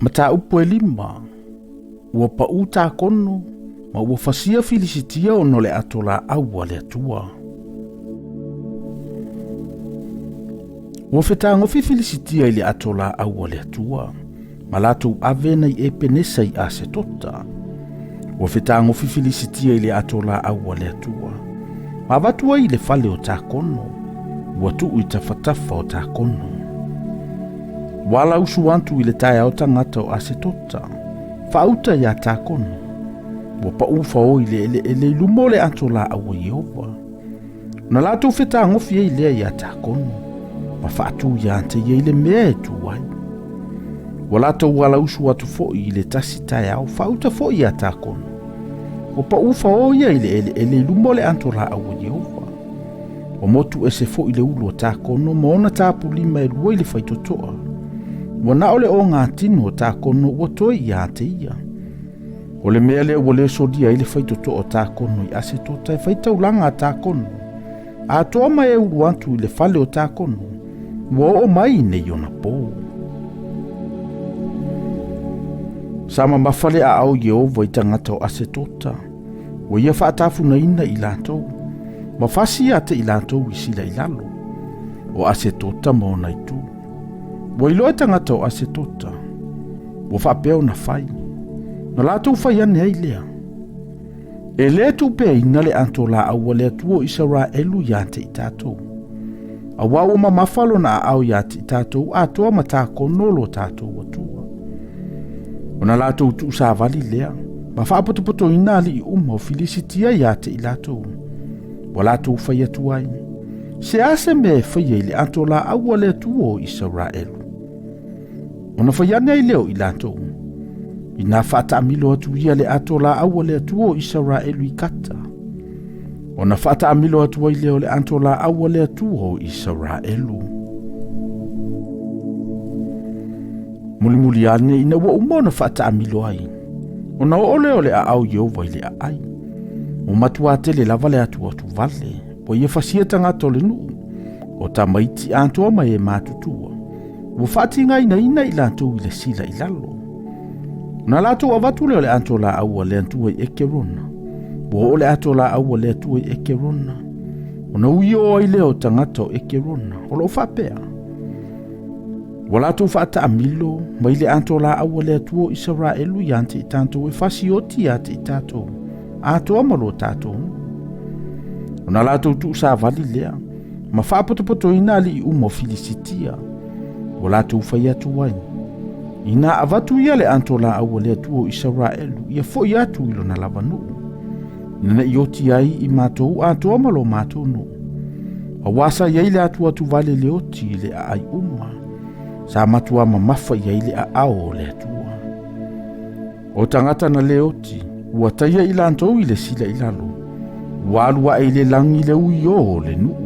Mataupu e lima, ua paʻū Takono ma ua fasia Filisitia ona o le ato laau a le Atua. Ua fetagofi Filisitia i le ato laau a le Atua, ma latou ave nai Epenesa i Asetota. Ua fetagofi Filisitia i le ato laau a le Atua, ma avatu ai i le fale o Takono, ua tuu i tafatafa o Takono. Ua alausu atu i le taeao tagata o Asetota, faauta iā Takono, ua paʻū faoi i le eleele i luma o le ato laau a Ieova. Ona latou fetagofi ai lea iā Takono, ma faatu iā te ia i le mea e tu ai. Ua latou alausu atu foi i le tasi taeao, faauta foi iā Takono, ua paʻū faoi ia i le eleele i luma o le ato laau a Ieova. Ua motu ese foi le ulu o Takono ma ona tapulima e lua i le faitotoa. Ua na o le ogatino o Takono ua toe iā te ia. O le mea lea ua le solia ai le faitotoa o Takono i Asetota e fai taulaga a Takono. Atoa ma e ulu atu i le fale o Takono, ua oo mai nei ona pō. Sa mamafa le aao Ieova i tagata o Asetota, ua ia faatafunaina i latou, ma fasi ia te i latou i sila i lalo, o Asetota ma ona itu. Ua iloa e tagata o Asetota, ua faapea ona fai, na latou fai ane ai lea. E le tuupeaina le ato laau a le Atua o Isaraelu iā te i tatou. Auā ua mamafa lona aao iā te i tatou atoa ma takono lo tatou Atua. Ona latou tuusavali lea, ma faapotopotoina alii uma o Filisitia iā te i latou. Ua latou fai atu ai, Se a se mea e faia i le ato laau a le Atua o Isaraelu? Ona fai ane ai lea o i latou, Inā faataamilo atu ia le ato laau a le Atua o Isaraelu i Kata, ona faataamilo atu ai lea o le ato laau a le Atua o Isaraelu. Mulimuli ane ina ua uma ona faataamilo ai, ona oo lea o le aao Ieova i le aai. Ua matua tele lava le atuatu vale, ua ia fasia tagata o le nuu, o tamaiti atoa ma e matutua. Ua faatigainaina i latou i le sila i lalo. Ona latou avatu lea o le ato laau a le Atua i Ekerona. Ua oo le ato laau a le Atua i Ekerona. Ona ui o ai lea o tagata o Ekerona, o loo faapea. Ua latou faataamilo mai le ato laau a le Atua o Isaraelu ia te i tatou e fasioti ia te i tatou, atoa ma lo tatou nuu. Ona latou tuusavali lea, ma faapotopotoina alii uma o Filisitia, ua latou fai atu ai, Inā avatu ia le ato laau a le Atua o Isaraelu, ia foi atu i lona lava nuu, ina ne i oti ai i matou atoa ma lo matou nuu. Auā sa i ai le atuatuvale le oti i le aai uma, sa matua mamafa i ai le aao o le Atua. O tagata na le oti, ua taia i latou i le sila i lalo, ua alu ae i le lagi le ui o le nuu.